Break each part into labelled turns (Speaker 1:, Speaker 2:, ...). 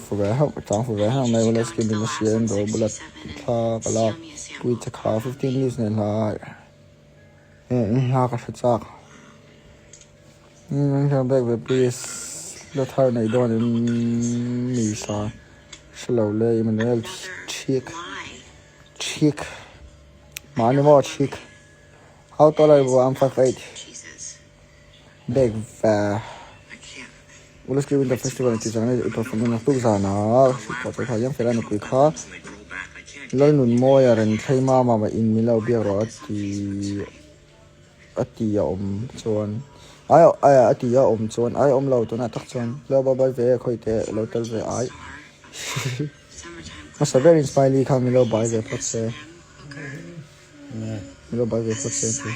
Speaker 1: Fu ve hauh chang fu ve hauh mai ula skin in a hria in dawr bula thla ka lak pui che kha 15 minutes nen hla hla ka hre chak back ve please la thar nei dawn in mi sa hrelo le Emmanuel Chik Chik mahni maw Chik how tall are you I'm 5'8 Bag va Ulusky Winter Festival an tih chang i perform na tuk zan a hrilh pawh chu kha hian Fela nupui kha Lalnunmawia rawn thlei mama mah in min lo biak rawh a ti a ti a awm chuan ai ai a ti a awm chuan ai awm lo tunah tak chuan lo ba bai ve khawi teh lo tel ve ai hmasa berin smiley kha min lo bai ve phawt se min lo bai ve phawt se ti.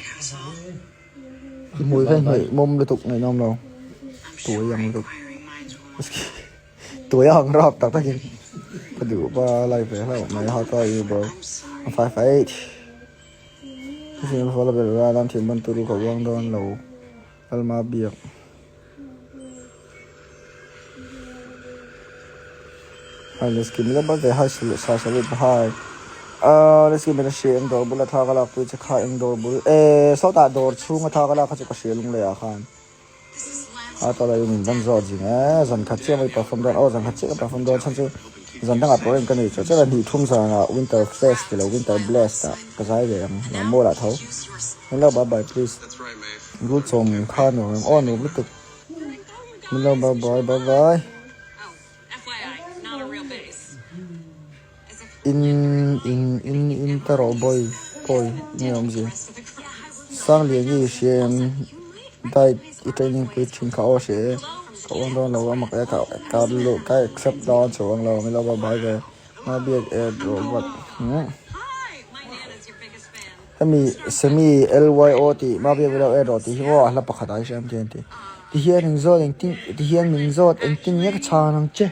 Speaker 1: I hmui kha hnaih mawm lutuk ngaihnawm lo tuai ang lutuk tuai ang rap tak takin ka duh pa lai ve hlauh mai how tall are you bro I'm 5'8 Hetiang fala ber a lam thiam ban turu ka uang dawn lo Alma biak. Hi let's give me the birthday hi sa salute hi uh let's give me the she eng dawr bul a thla ka lak pui che kha eng dawr bul eh sawtah dawr chhung a thla ka lak kha chu ka hria lung leh ah khan a tawlai in min van zawt zing e zan khat chiah mai perform dawn aw zan khat chiah ka perform dawn chhan chu zan dangah program ka nei chawt chawt a hnih thum zanah winter fest tilo winter blast ah ka zai ve ang lam mall ah tho hello bye bye please rul chawm kha nuam em aw nuam lutuk. Hello bye bye bye bye In in in in ta rawh boy pawi nge awmzia Sanglian i hria em diet i training pui thin kha aw hria e ka uang dawn lo a mak e ka ka luh ka accept dawn chauh ang lo hello bye bye ve ma biak e robot huh Hemi Semi LYO tih Mavia Velo e rawh tih hi maw a hla pakhat ah hi hriam thei an ti. Ti hian in zawt engtin ti hian min zawt engtin nge ka chhan ang che.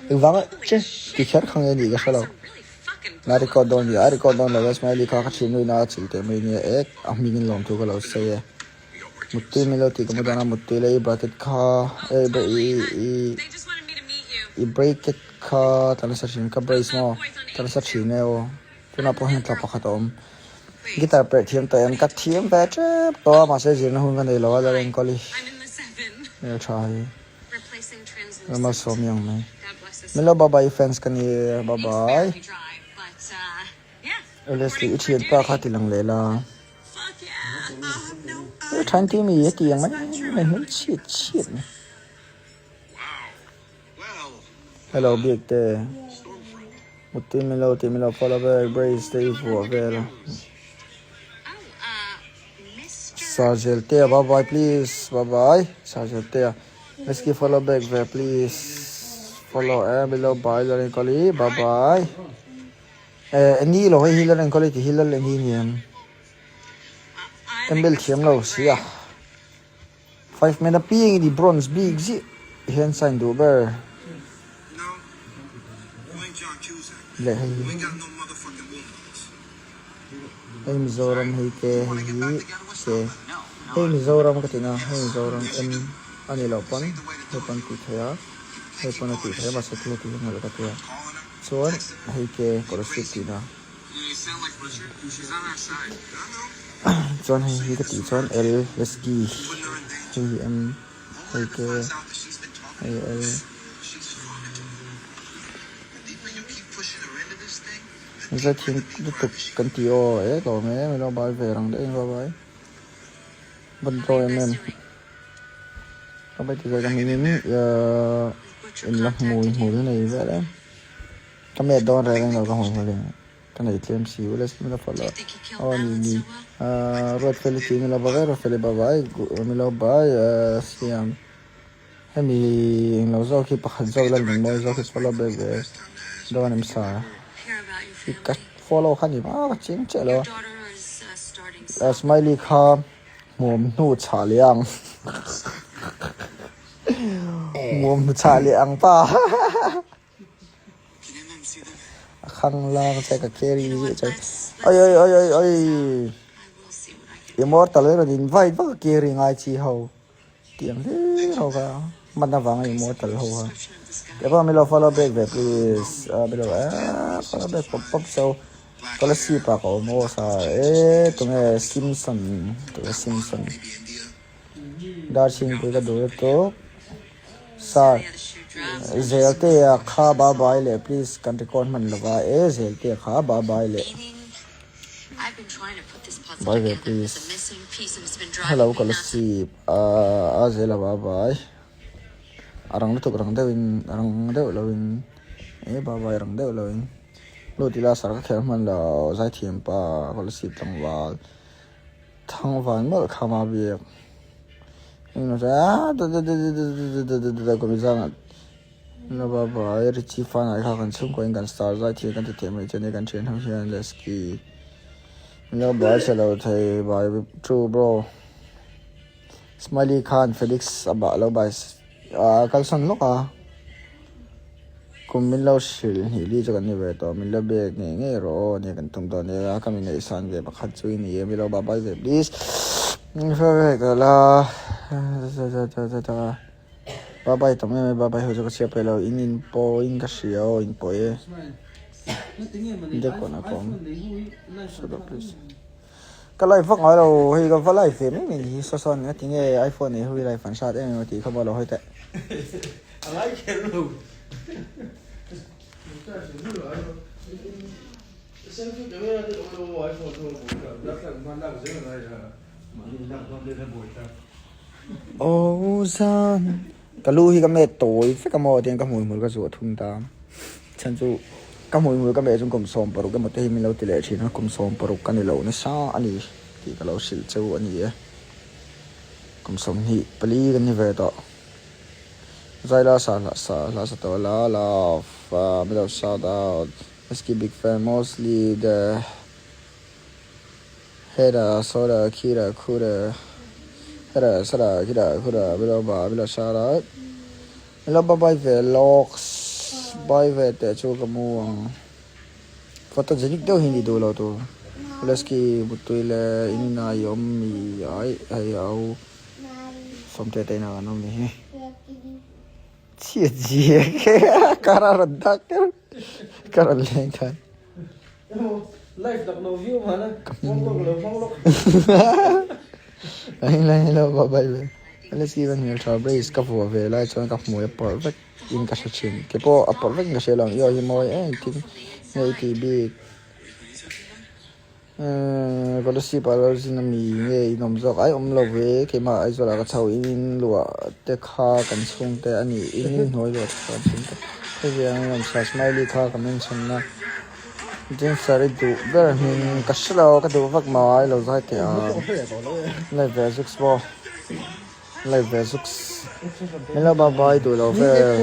Speaker 1: Engvanga che ti kher kha nge nih ka hre lo. Na record dawn nia a record dawn lo e Smiley kha ka thin luina a chilh teh mai nia ek a hming in lawm thu ka lo sawi e. Muttui min lo tih ka mu dawn a muttui leh i bracket kha e i i i bracket kha tla nasa thin ka brace maw tla nasa thin e aw tunah pawh hian tla pakhat a awm guitar perh thiam tawh em ka thiam ve tep tawh a mahse zirna hun ka nei lo a la enkawl i hmeltha hi Malsawmi ang mai min lo bye bye i fans ka ni e bye bye Leslie i thianpa kha ti lang leh la. Than ti mi a ti ang mai mai hmel chhiat chhiat mai. Hello biak te Muttui min lo tih min lo follow vel brace te i vuah vel a. Sarzel te a bye bye please bye bye Sarzel te a let's give follow back ve please follow e min lo bye lo enkawl i bye bye. Eh ni lo hei hi lal enkawl i ti hi lal eng hi ni em? Embel thiam lo si a. Five men apiang in i bronze bik zih hian sign duh ber. Leh hei hi. Hei Mizoram hei ke hei hi ke. Hei Mizoram ka ti na hei Mizoram em a nih loh pawn hei pawn tih theih a hei pawn a tih theih a mahse thil a tih hi a hmuh loh ka ti a. Chuan hei ke kawlhsip tihna chuan hei hi ka tih chuan L Lesky hei hi M hei ke hei L Zaithiam lutuk kan tih aw e ka awm e min lo bai ve rang daih in bye bye draw em em. Ka bai ti zai ka hming in in la hmui hmul nei vel em ka met dawn reng reng lo ka hmui hmul in ka nei tlem si u let's give me the follow aw ni ni Ruatfeli tih milo bawk e Ruatfeli bye bye milo bye siam hemi englo zawk hi pakhat zawk la lungmawi zawk hi follow back ve dawn em sa i ka follow kha ni ma ka ching chiah lo a smiley kha. Hmuam hnu chhah leh ang. Hmuam hnu chhah leh ang pa. A khang lang che ka carry zih che. Oi oi oi oi oi. Immortal in rawn invite vak a carry ngai chi ho. Tiang hlir ho kha hman avanga immortal ho kha. Keipawh min lo follow back ve please a min lo eee follow back pawp pawp so scholarship ah ka awm aw sa eee tunge Simpson tunge Simpson Darchhingpui ka duh lutuk sir Zeltea kha bye bye leh please kan record hman lova e Zeltea kha bye bye leh. Bye ve please. Hello ka la sip a zel a bye bye. A rang lutuk rang deuh in a rang deuh lo in e bye bye rang deuh lo in lut ila sar ka kher hman lo zaithiam pa ka la sip tlangval thangvan mawlh kha ma biak englo a La ba ba e Richie fan ai kha kan chhungkaw in kan star zai thil kan ti thei mai chuan e kan thian ho hian let's ki la ba chhe lo thei bai true bro Smiley khan Felix a bah lo bai a kalsan lawk a kum min lo hrilh hnih li chu kan ni ve tawh min la bek ngei ngei rawh aw nia kan tum dawn nia ka mi ngaihsan ve pakhat chu i ni e mi lo ba bai ve please la. Babai tam em em babai ho chu ka chhiat peih lo in in pawh in ka hria aw in pawh e Deacon a kawm ka live vak ngai lo hei ka va live ve mai mai hi saw sawn engati nge iphone nei ho hi live an hrat em em a tih kha pawh a lo hawi teh. Aw zan ka lu hi ka met tawi vek a maw tiang ka hmui hmul ka zuah thung ta chhan chu ka hmui hmul ka meh chuan kum 60 emaw te hi min lo ti leh thin a kum 60 ka ni lo nasa a ni tih ka lo hrilh cheu a ni e kum 24 kan ni ve tawh zaila sa hla sa hla sa tawh la love min lo shout out SK big fan mostly the. Hera sora khira khura Hera sora khira khura Milo ba milo sara Milo ba bai ve lawks bai ve teh chu ka mu ang Photogenic deuh hi ni duh lo tur Leski mutui leh in inah i awm mi ai hei au Sawmte te inah kan awm ni hi Chhiat zia kar a rawn dak kher ka rawn leng than. Brace ka vuah ve lai chuan ka hmui a pawrh vek in ka hre thin ke pawh a pawrh vek in ka hre lo ang i aw hi mawi em tin nge i tih bik scholarship ah lo zin ami nge in awm zawk ai awm lo ve keimah Aizawl ah ka chho in in luah te kha kan chhungte a ni in in hnuai luah te kha kan chhungte hetiang in awm sa smiley kha ka mention a dancer i duh ber hming ka hre lo ka duh vak mai lo zai teh ang live ve zuks pawh live ve zuks hello bye bye duh lo vel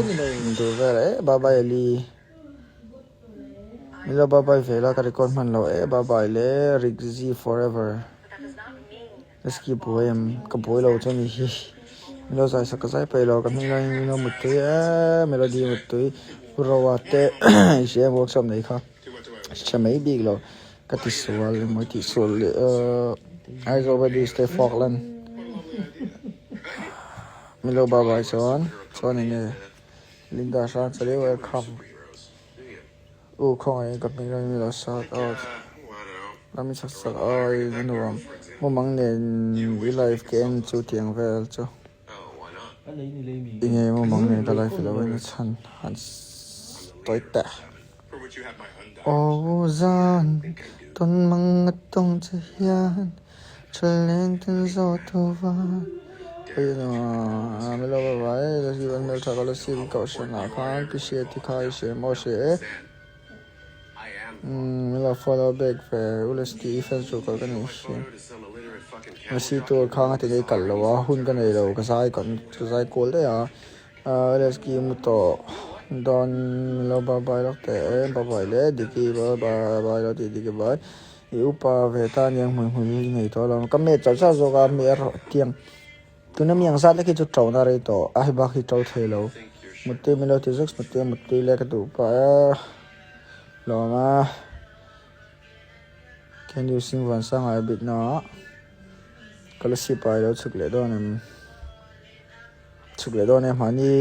Speaker 1: duh vel eh bye bye ali. Milo bye bye ve la ka record hman lo e bye bye le Rigzy forever Eski buai em ka buai lo chu ani hi Milo zai sak ka zai peih lo ka hming laiin Milo muttui e Melody muttui Pu Roa te i hria em workshop nei kha hre mai bik lo ka ti sual emaw i tih sual leh Aizawl Baptist te Falkland Milo bye bye chuan chuan enge Linda hran sa deuh e kham u khawngaih in ka hming reng lo shout out lam i chak chak ai a nuam mumang nen i live ka en chu tiang vel chu i nge mumang nen ka live lo en a chhan han tawi teh aw zan tawn mang a tawng che hian. Thaleng ten zawh tu va I upa ve ta aniang hmui hmui hi nei tawh lo ka met chauh chauh zawk a mi erawh tiang tuna mi ang zat lek hi chu to na rei tawh a hei bak hi to thei lo muttui min lo ti zuk muttui muttui le ka duh pah e lawm a can you sing Vansanga a bit na ka la sip a i lo chhuk leh dawn em. Chhuk leh dawn e mahni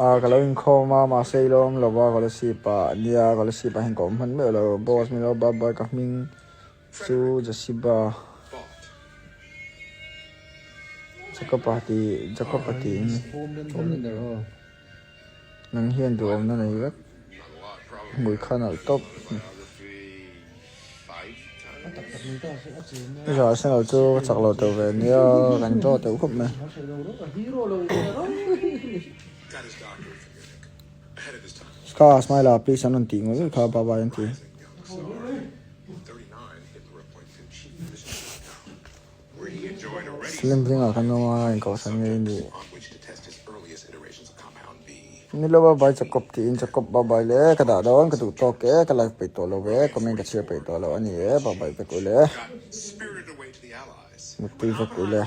Speaker 1: a ka lo inkhawm a mahse i lo awm lo va Kolasib ah nia Kolasib ah hian ka awm hman meuh lo boss min lo bye bye ka hming chu Jasiba Jacob-a tih Jacob-a tiin nang hian duhawmna nei vek hmui kha nalh tawp. Nizan Arsenal chu ka chak lo teuh ve nia kan draw teuh khawp mai. Kha smile ah please an rawn tih ngawih ngawih kha bye bye an ti. Film zingah kan awm a inkohhran ngei a ni. Ni lo a bai Jacob tiin Jacob ba bai le ka dah dawn ka duh tawk e ka live peih tawh lo ve comment ka chhiar peih tawh lo a ni e ba bai vek ule mutpui vek ule.